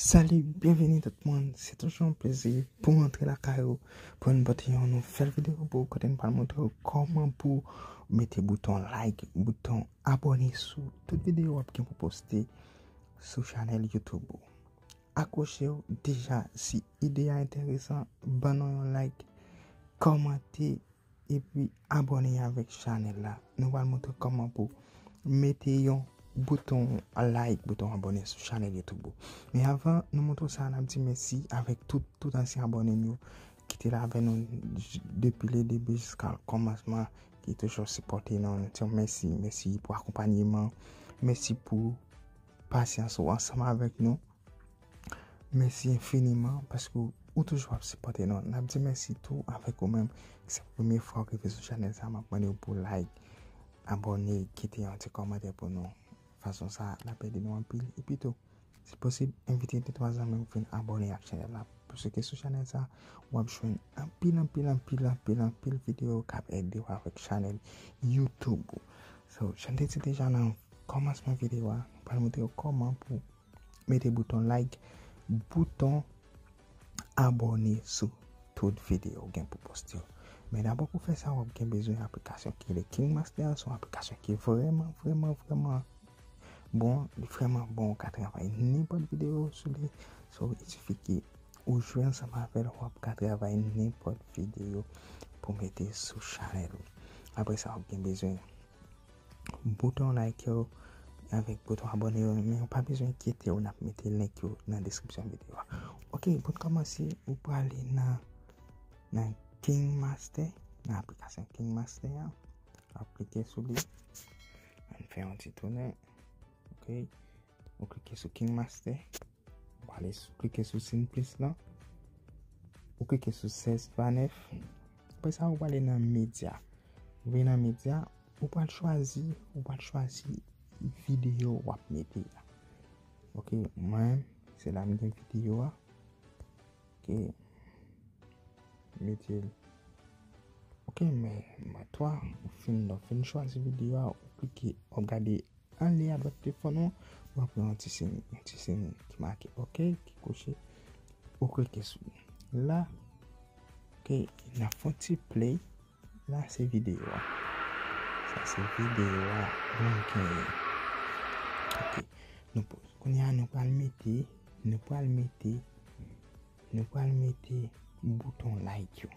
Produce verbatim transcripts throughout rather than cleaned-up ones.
Salut, byenvini tout moun. Se toujou yon plezi pou m antre lakay ou pou n pote yon nouvèl videyo pou ou kote n pral montre ou kòman pou mete bouton like, bouton abòne sou tout videyo w ap gen pou poste sou chanèl YouTube ou. Akwoche w deja, si ide a enteresan, ban nou yon like, kòmante epi abòne avèk chanèl la. Nou pral montre kòman pou mete yon bouton like, bouton abòne sou chanèl YouTube ou. Men avan nou montre sa, n ap di mèsi avèk tout, tout ansyen abòne nou ki te la avè nou j- depi le debi jiska kòmansman, ki toujou sipòte nou. Nou di mèsi, mèsi pou akonpanyeman, mèsi pou pasyans ou ansanm avèk nou. Mèsi enfiniman paske ou toujou ap sipòte nou. N ap di mèsi tou avèk ou menm. Si se premye fwa w rive sou chanèl sa, m ap mande w pou like, abòne, kite yon ti kòmantè pou nou. Fason sa, l ap ede nou anpil. Epi tou, si posib, envite de twa zanmi w vin abòne ak chanèl la. Paske sou chanèl sa, w ap jwenn anpil, anpil, anpil, anpil, anpil videyo k ap ede w avèk chanèl YouTube ou. So, jan m te di deja nan kòmansman videyo a, nou pral montre w kòman pou mete bouton like, bouton abòne sou tout videyo w gen pou poste yo. Men dabò pou fè sa, w ap gen bezwen aplikasyon ki rele KineMaster. Se yon aplikasyon ki vrèman, vrèman, vrèman bon. Li vrèman bon, ou ka travay nenpòt videyo sou li. So, il suffit ke ou jwe ansanm avè l, w ap ka travay nenpòt videyo pou mete sou chanèl ou. Apre sa, w ap gen bezwen bouton like yo avèk bouton abòne yo, men ou pa bezwen enkyete w, n ap mete link yo nan deskripsyon videyo a. Ok, pou n kòmanse, ou prale nan, nan KineMaster, nan aplikasyon KineMaster a. W ap klike sou li. Ann fè yon ti tounen. Ok, ou klike sou KineMaster. Ou ale sou, klike sou Simplice lan. Ou klike sou sèz pa nèf. Apre sa, ou prale nan medya. Ou vin nan medya, ou pral chwazi, ou pral chwazi videyo w ap mete a. Ok, mwen, se la m gen videyo a. Ok, mete l. Ok, men, men twa, ou fin, lè w fin chwazi videyo a, ou klike, w ap gade anlè a dwat telefòn ou, w ap wè yon ti siy, yon ti siy ki make ok, ki kouche. Ou klike sou li. La, ok, n ap fè yon ti play. La, se videyo a. Sa, se videyo a. Nou genyen. Ok. Nou poze. Kounye a, nou pral mete, nou pral mete, nou pral mete bouton like yo.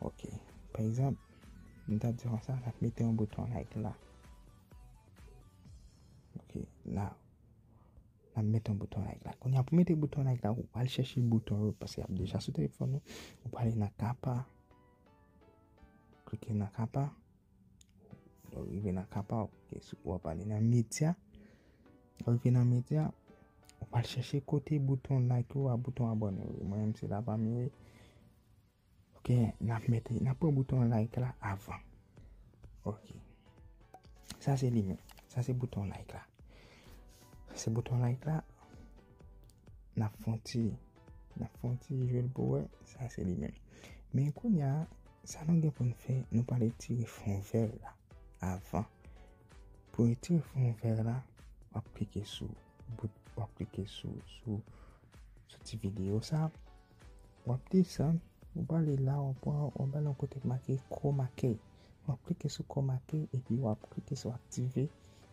Ok. Pa egzanp, nou ta di konsa, n ap mete yon bouton like la. Ok, la, n ap mete yon bouton like la. Kounye a, pou mete bouton like la, ou pral chèche bouton yo, paske y ap deja sou telefòn ou. Ou prale nan kapa, klike nan kapa. Lè w rive nan kapa, w klike sou, w ap ale nan medya. Lè w rive nan medya, ou pral chèche kote bouton like yo a, bouton abòne yo. Mwen menm, se la pa m ye. Ok, n ap mete, n ap pran bouton like la avan. Ok. Sa se li menm. Sa se bouton like la. Se bouton like la. N ap fè yon ti, n ap fè yon ti jwe l pou wè. Sa se li menm. Men kounye a, sa nou gen pou n fè, nou pral retire fon vè la avan. Pou retire fon vè la, w ap klike sou bout, w ap klike sou, sou, sou ti videyo sa. W ap desann, ou prale la, w ap wè, w ap ale yon kote k make chroma key. W ap klike sou chroma key, epi w ap klike sou aktive,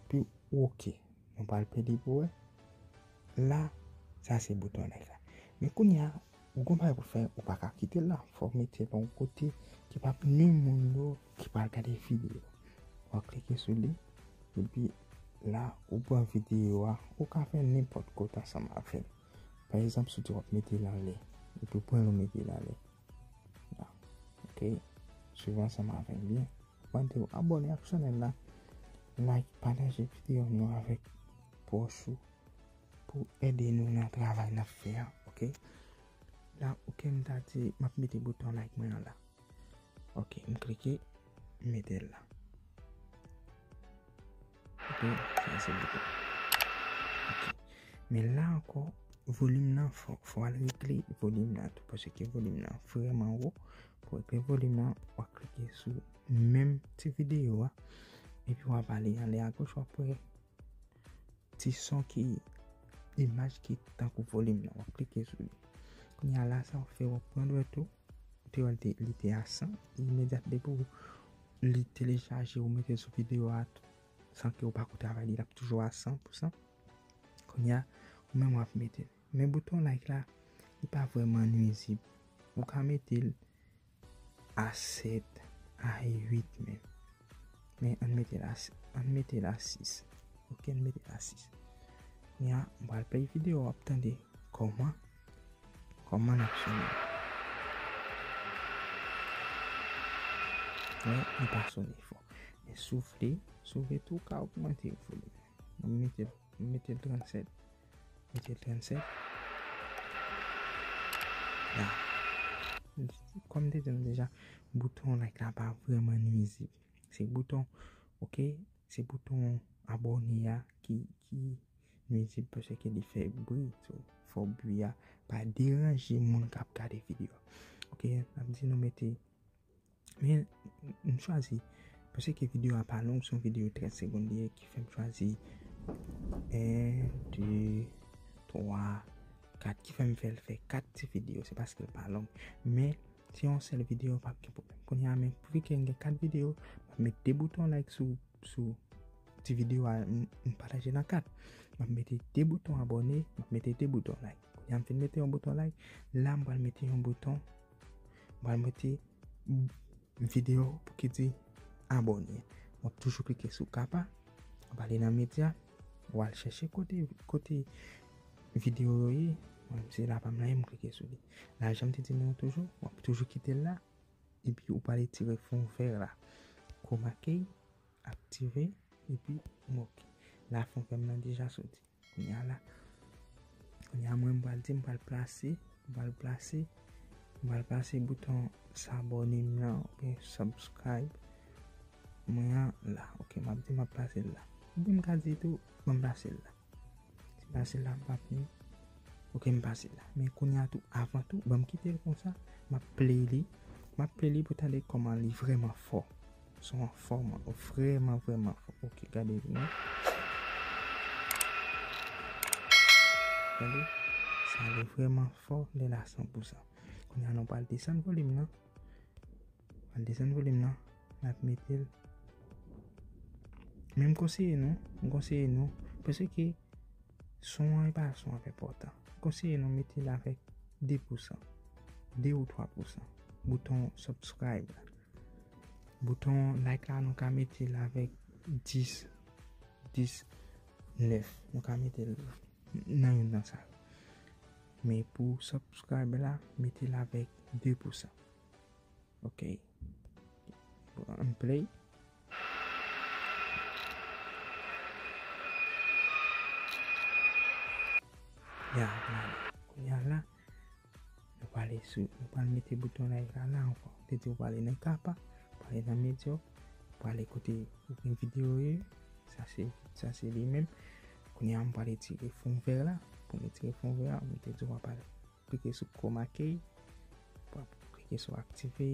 epi ok. Nou pral pede pou wè. La, sa se bouton like la. Men kounye a, ou gon bagay pou fè, ou pa ka kite l la. Fò w mete l yon kote ki p ap nwi moun yo ki pral gade videyo. W ap klike sou li, epi la, ou pran videyo a, ou ka fè nenpòt kote ansanm avè l. Pa egzanp, si w di w ap mete l anlè, epi w pran l ou mete l anlè. La. Ok? Swiv ansanm avè m byen. Mande w abòne ak chanèl la, like, pataje videyo nou avèk pwòch ou pou ede nou nan travay n ap fè a, ok? La, ok, m ta di, m ap mete bouton like mwen an la. Ok, m klike, m mete l la. Ok, sa se bouton. Ok. Men la ankò, volim nan, fò, fò w al regle volim nan tou, paske volim nan vrèman wo. Pou regle volim nan, w ap klike sou menm ti videyo a, epi w ap ale anlè agoch, w ap wè ti son ki imaj ki tankou volim nan. W ap klike sou li. Kounye a la, sa w fè, w ap pran dwèt ou. Ou te wè li te, li te a san. Imedyat depi w li telechaje, ou mete l sou videyo a, san ke w pa ko travay li, l ap toujou a san pou san. Kounye a, ou menm w ap mete l. Men bouton like la, li pa vrèman nwizib. Ou ka mete l a sèt, a uit menm. Men ann mete l a, ann mete l a sis. Ok, ann mete l a sis. Kounye a, m pral play videyo, w ap tande kòman, kòman l ap sone. Men li pa sone fò. Men si w vle, si w vle tou, w ka ogmante volim. Mwen mete, mete l trannsèt. Mete l trannsèt. La. Kòm m te di nou deja, bouton like la pa vrèman nwizib. Se bouton, ok, se bouton abòne a ki, ki nwizib paske li fè bri. So, fò bri a pa deranje moun k ap gade videyo a. Ok, n ap di nou mete Men, m chwazi, paske videyo a pa long, se yon videyo trèz segonn li ye, ki fè m chwazi en, de, twa, kat, ki fè m fè l fè kat ti videyo, se paske l pa long. Men, se yon sèl videyo, pa gen pwoblèm. Kounye a, men, vi ke m gen kat videyo, m ap met de bouton like sou, sou ti videyo a, m, m pataje l an kat. M ap mete de bouton abòne, m ap mete de bouton like. Kounye a, m fin mete yon bouton like, la, m pral mete yon bouton, m pral mete videyo pou ki di abòne. W ap toujou klike sou kapa, w ap ale nan medya, w al chèche kote, kote videyo yo ye. Mwen, se la pa m la ye, m klike sou li. La, jan m te di nou toujou, w ap toujou kite l la, epi ou pral retire fon vè la. Chroma key, aktive, epi ok. La, fon vè m nan deja soti. Kounye a la, kounye a mwen m pral di, m pral plase, m pral plase, m pral plase bouton s'abonner m nan, oubyen subscribe mwen an la. Ok, m ap di m ap plase l la. Oubyen m ka di tou, ban m plase l la. Si m plase l la, m p ap ni. Ok, m pase l la. Men kounye a tou, avan tou, ban m kite l konsa, m ap play li. M ap play li pou tande kòman li vrèman fò. Son an fò, man. Vrèman, vrèman fò. Ok, gade li, non. Tande? Sa li vrèman fò, li la san pou san. Kounye a, nou pral desann volim nan. Pral desann volim nan. N ap mete l. Men m konseye nou, m konseye nou, paske son an e pa son an enpòtan. M konseye nou mete l avèk de pou san, de ou twa pou san. Bouton subscribe la. Bouton like la, nou ka mete l avèk dis, dis, nèf. Nou ka mete l nan youn nan sa yo. Men pou subscribe la, mete l avèk de pou san. Ok. Ann play. Ya, la. Kounye a la, nou pral sou, nou pral mete bouton like la, la ankò. Te di w pral nan kapa, pral nan medya, pral kote ou gen videyo ye. Sa se, sa se li menm. Kounye a, m pral retire fon vè la. Pou m retire fon vè a, m te di w pral klike sou chroma key, w ap klike sou aktive,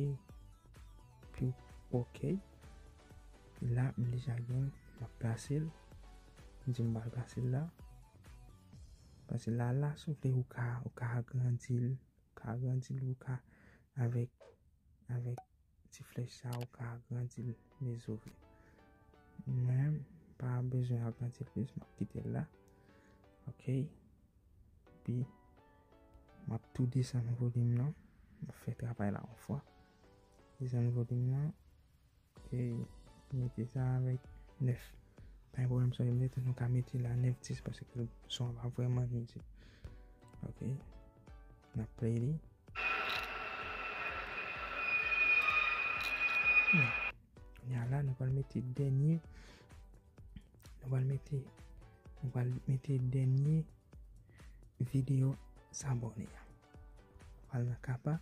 epi ok. La, m deja gen, m ap plase l. M di m pral plase l la. Plase l la, la, si w vle, ou ka, ou ka agrandi l, ou ka agrandi l, ou ka, avèk, avèk ti flèch sa, ou ka agrandi l, men si w vle. Mwen, m pa bezwen agrandi l plis, m ap kite l la. Ok. Epi, m ap tou desann volim nan. M ap fè travay la yon fwa. Desann volim nan. E mete sa avèk nèf. Pa gen pwoblèm, sa mete, nou ka mete la nèf dis paske son an pa vrèman nwizib. Ok. N ap play li. Kounye a la, nou pral mete dènye. Nou pral mete, nou pral mete dènye videyo s'abonner a. Pral nan kapa,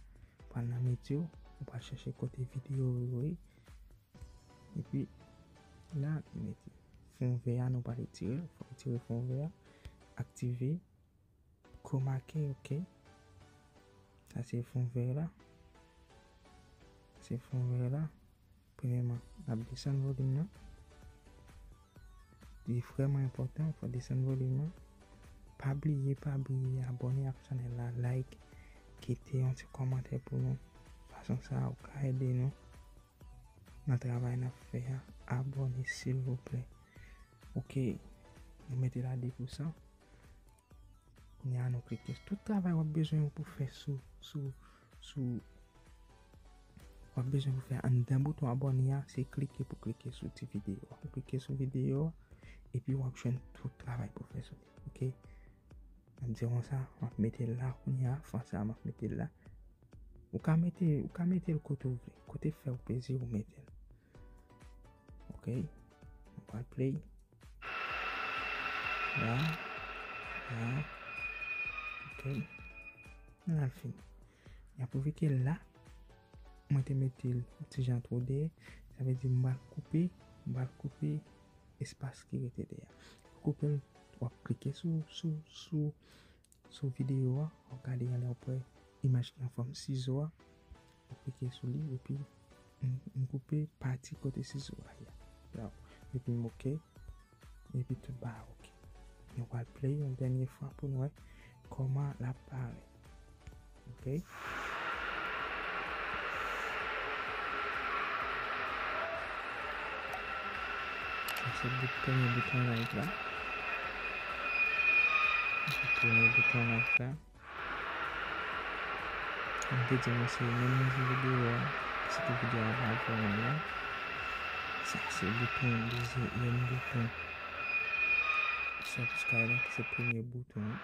pral nan medya, ou pral chèche kote videyo yo ye. Epi, la, mete fon vè a, nou pral retire l, fò retire fon vè a, aktive, chroma key, ok. Sa se fon vè la. Sa se fon vè la. Premyèman, n ap desann volim nan. Li vrèman enpòtan, fò desann volim nan. Pa bliye, pa bliye abòne ak chanèl la, like, kite yon ti kòmantè pou nou. Fason sa a, ou ka ede nou nan travay n ap fè a. Abòne, silvouplè. Ok, nou mete la de pou san. Kounye a, nou klike sou tout travay w ap bezwen yo pou fè sou, sou, sou, w ap bezwen pou fè anndan bouton abòne a, se klike pou klike sou ti videyo a. Ou klike sou videyo a, epi w ap jwenn tout travay pou fè sou li. Ok? M ap di w konsa, m ap mete l la kounye a, fwa sa a, m ap mete l la. Ou ka mete, ou ka mete l kote w vle, kote fè w plezi, ou mete l. Ok? Nou pral play. La. La. Ok. N al fini. Y ap pwouve ke la, mwen te mete l yon ti jan twò dèyè. Sa vle di m pral koupe, m pral koupe espas ki rete dèyè. Pou koupe l, w ap klike sou, sou, sou, sou videyo a, w ap gade anlè w ap wè imaj ki an fòm sizo a. W ap klike sou li, epi m, m koupe pati kote sizo a ye a. Epi m ok. Epi tout bagay ok. Nou pral play yon dènye fwa pou n wè kòman l ap parèt. Ok? Sa se bout, premye bouton like la. Sa se premye bouton like la. Kòm m te di nou, se menm nivo videyo a, sitou videyo a pa fè menm jan. Sa se bouton, dezyèm bouton subscribe la, ki se premye bouton an.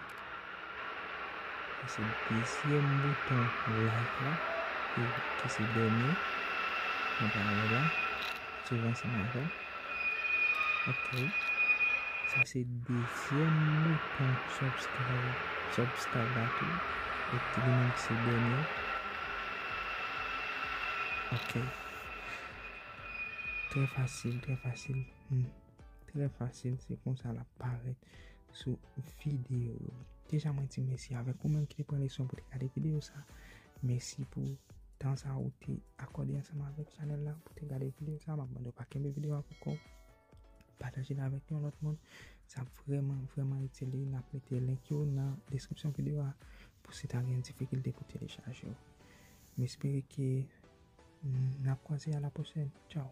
Sa se dezyèm bouton like la, ki, ki se dènye. Nou pral wè la. Swiv ansanm avè m. Ok. Sa se dezyèm bouton subscribe, subscribe la tou. E li menm ki se dènye. Ok. Trè fasil, trè fasil. Hmm. Trè fasil, se konsa l ap parèt sou videyo yo. Deja mwen di mèsi avèk ou menm ki te pran leson pou te gade videyo sa. Mèsi pou tan sa ou te akòde ansanm avèk chanèl la pou te gade videyo sa. M ap mande w pa kenbe videyo a pou kò w. Pataje l avèk yon lòt moun. Sa ap vrèman, vrèman itil li. N ap mete link yo nan deskripsyon videyo a pou si ta gen difikilte pou telechaje yo. M espere ke n ap kwaze a la pwochèn. Tchao.